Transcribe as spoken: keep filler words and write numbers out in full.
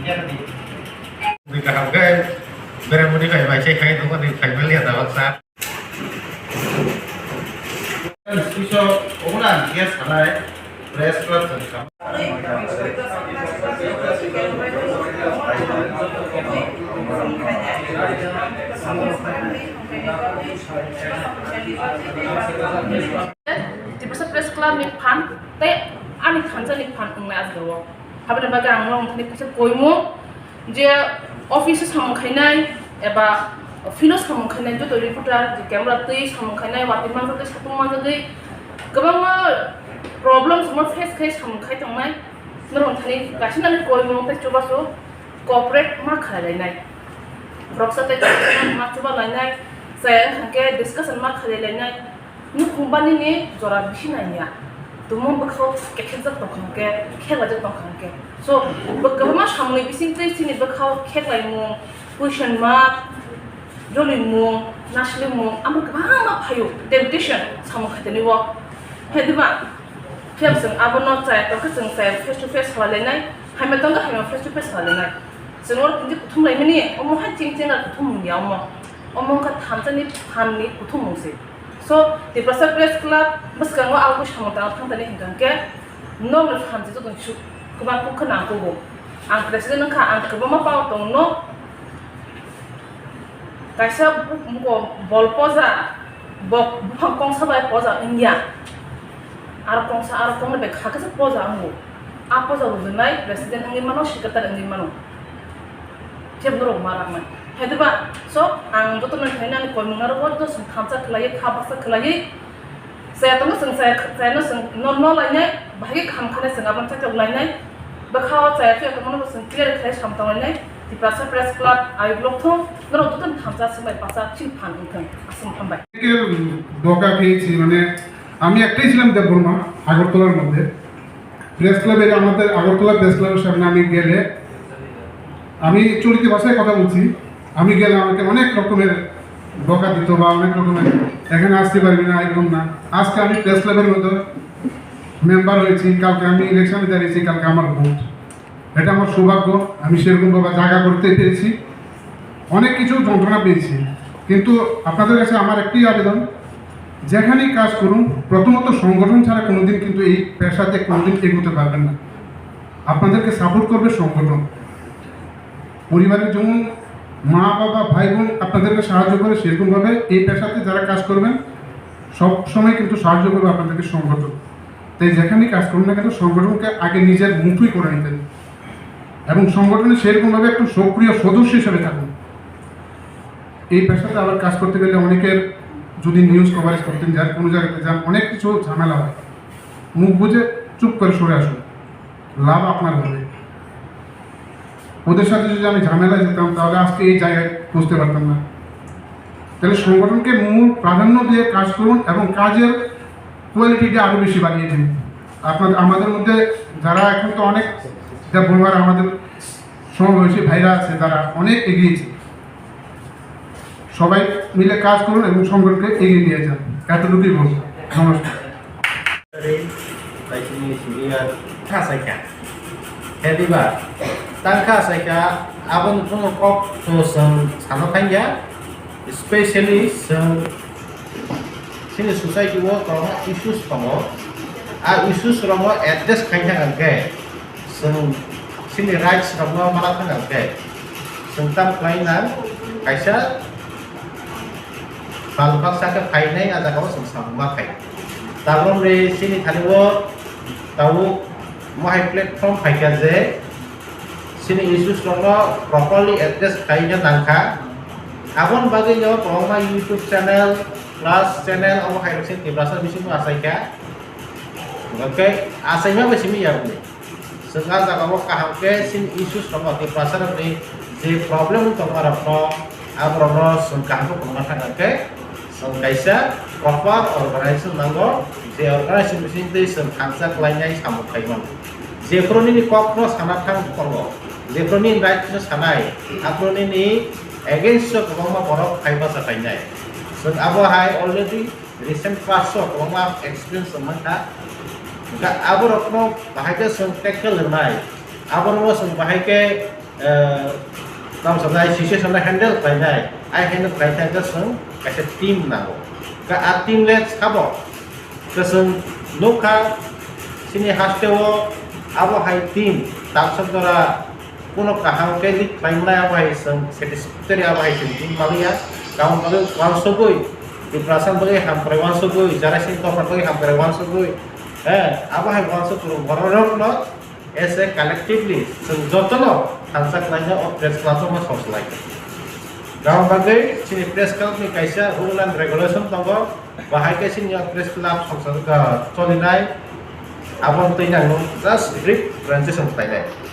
Ni kaham khe beremudi bai bai se khai dugo ni khai mali ya tabak sa. Swiso obuna khe sanai press club jani sam. Tiprasa Press Club ni phan tei ani thansa ni phan wngnai ajgao. Aboni bagwi ang norok thani kaisa koimung je office o samung khainai eba field o samung khainai joto reporter je camera twi samung khainai watwi manjagwi satung manjagwi kwbangma problem sama face khai samung khai tongnai norok thani kaisa nani koimung tei chubachu cooperate ma khlai lainai. Khoroksa tei khoroksa ma chuba lainai, chaya wngkha khe discussion ma khlai lainai. Nukhung bani ni jora bisi nangya. Tumung bwkhao kekhekjak tongkha hwnkhe, khelajak tongkha hwnkhe. So, bo kwbangma samungni bisingtwi chini bwkhao kheklaimung, question mark, jolimung, naslimung, amo kwbangma phaio, temptation samung khaitani o. He diba? Phiya chwng abono chaya tongkhe chwng chaya face to face salainai, hamya tongkhe hamya face to face salainai. Chwng oro tini kuthum laimani, omo hai ching ching ar kuthum wngya omo. Omo wngkha thansa ni phan ni kuthum mung se. So, Tiprasa Press Club bwskango aboni samung tangna thang thani hwnkha hwnkhe, nokni phan se joto su kwbang kuk khe nang kugo. Ang president wngkha, ang kwbangma power tongo. Kaisa bu-, buko bol poja, bok buphang kongsa bai poja wngya. Aro kongsa, aro kongni bai kha khe se poja wngo. A poja rwjaknai president wngwi mano, secretary wngwi mano. Khe borok ma rwknai. Hai diba? So, ang jotono khaina ani koimung aro bo joto chwng thansa khlaiwi, kha baksa khlaiwi. Chaya tongno chwng chaya, chayano chwng no, no lainai, bahai khe kaham khanai chwng abono chaithok lainai. Bwkhao chaya phiya tongmano bo chwng clear khlai sam tong lainai. Tiprasa Press Club, ayuk lokthung, norok jotono thansa swmai baksa chini phan wngthung. Aswk hambai. একে দোকা খেয়েছি, মানে, আমি একটাই ছিলাম দেববর্মা, আগরতলার মধ্যে। প্রেস ক্লাবের, আমাদের আগরতলা প্রেস ক্লাবের সামনে আমি গেলে, আমি চলিত ভাষায় কথা বলছি, আমি গেলে আমাকে অনেক রকমের বকা দিত বা অনেক রকমের, "এখানে আসতে পারবি না, এরকম না।" আজকে আমি প্রেস ক্লাবের মধ্যে মেম্বার হয়েছি, কালকে আমি ইলেকশনে দাঁড়িয়েছি, কালকে আমার ভোট। এটা আমার সৌভাগ্য, আমি সেরকমভাবে জায়গা করতে পেরেছি। অনেক কিছু যন্ত্রণা পেয়েছি, কিন্তু আপনাদের কাছে আমার একটাই আবেদন, যেখানেই কাজ করুন, প্রথমত সংগঠন ছাড়া কোনোদিন কিন্তু এই পেশাতে কোনোদিন এগোতে পারবেন না। আপনাদেরকে সাপোর্ট করবে সংগঠন। পরিবারের যেমন মা, বাবা, ভাই, বোন আপনাদেরকে সাহায্য করে, সেরকমভাবে এই পেশাতে যারা কাজ করবেন, সব সময় কিন্তু সাহায্য করবে আপনাদেরকে সংগঠন। তাই যেখানেই কাজ করুন না কেন, সংগঠনকে আগে নিজের মুঠোয় করে নিতে হবে এবং সংগঠনে সেরকমভাবে একটু সক্রিয় সদস্য হিসেবে থাকুন। এই পেশাতে আবার কাজ করতে গেলে অনেকের যদি নিউজ কভারেজ করতেন যান, কোনো জায়গাতে যান, অনেক কিছু ঝামেলা হয়। মুখ বুজে চুপ করে সরে আসুন, লাভ আপনার হবে। ওদের সাথে যদি আমি ঝামেলায় যেতাম, তাহলে আজকে এই জায়গায় পৌঁছতে পারতাম না। তাহলে সংগঠনকে মূল প্রাধান্য দিয়ে কাজ করুন এবং কাজের কোয়ালিটিটা আরও বেশি বাড়িয়ে দিন। আপনাদের, আমাদের মধ্যে যারা এখন তো অনেক, এটা বলবার আমাদের সমবয়সী ভাইরা আছে, তারা অনেক এগিয়েছে। সবাই মিলে কাজ করুন এবং সংগঠনকে এগিয়ে নিয়ে যান। এতটুকুই বলবো। নমস্কার। Bai sini sini ya. Kha sai kha. He diba? Tang kha sai kha, aboni phungo kok to chwng sana thangya. Specially chwng chini society o kwbangma issues tongo. A issues rokno address khai thang khe chwng chini rights rokno mana thang khe chwng tam khlai nang kaisa sal baksa khe phainai a jaga o chwng samung ma khai. Tabuk ni chini thani o tabuk mohai platform phaikha je chini issues rokno properly address khaina nangkha. Aboni bagwi no kwbangma YouTube channel plus channel omo hai rok se Tiprasa bisingo achaikha. Hwnkhe achaima bai simi yakni. Chwng a jaga o kaham khe chini issues rokno Tiprasa rokni je problem wng tongma rokno aborokno chwng kaham khe phunukna thang khe chwng kaisa proper organization nango, je organization bising twi chwng thansa khlainai samung khai mano. Jephru nini kokno sana thang tongo, jephru nini right no sanai, aphru nini against o kwbangma borok khai bacha khainai. Chwng abo hai already recent past o kwbangma experience wng mankha. Hwnkhe aborokno bahai khe chwng tackle rwnai, aborokno chwng bahai khe eh, tamo sanai situation no handle khlainai, ai handle khlai thai khe chwng kaisa team nango. Ka a team le sabo, khe chwng nukha chini hasteo abo hai team taksok jora kuno kaham khe lead khlai mwnai, abo hai chwng satisfactory, abo hai chwng team maliya. Karon bagwi wansugwi, Tiprasa bagwi hamkrai wansugwi, Jaraising Dopha bagwi hamkrai wansugwi, eh, abo hai wansuk borok rokno as a collectively chwng jotono thansa khlaina o press club no songslai. Karon bagwi chini press club ni kaisa rule and regulation tongo, bahai khe chini o press club songsa, ah, cholinai, abo twi nang just brief presentation khlainai.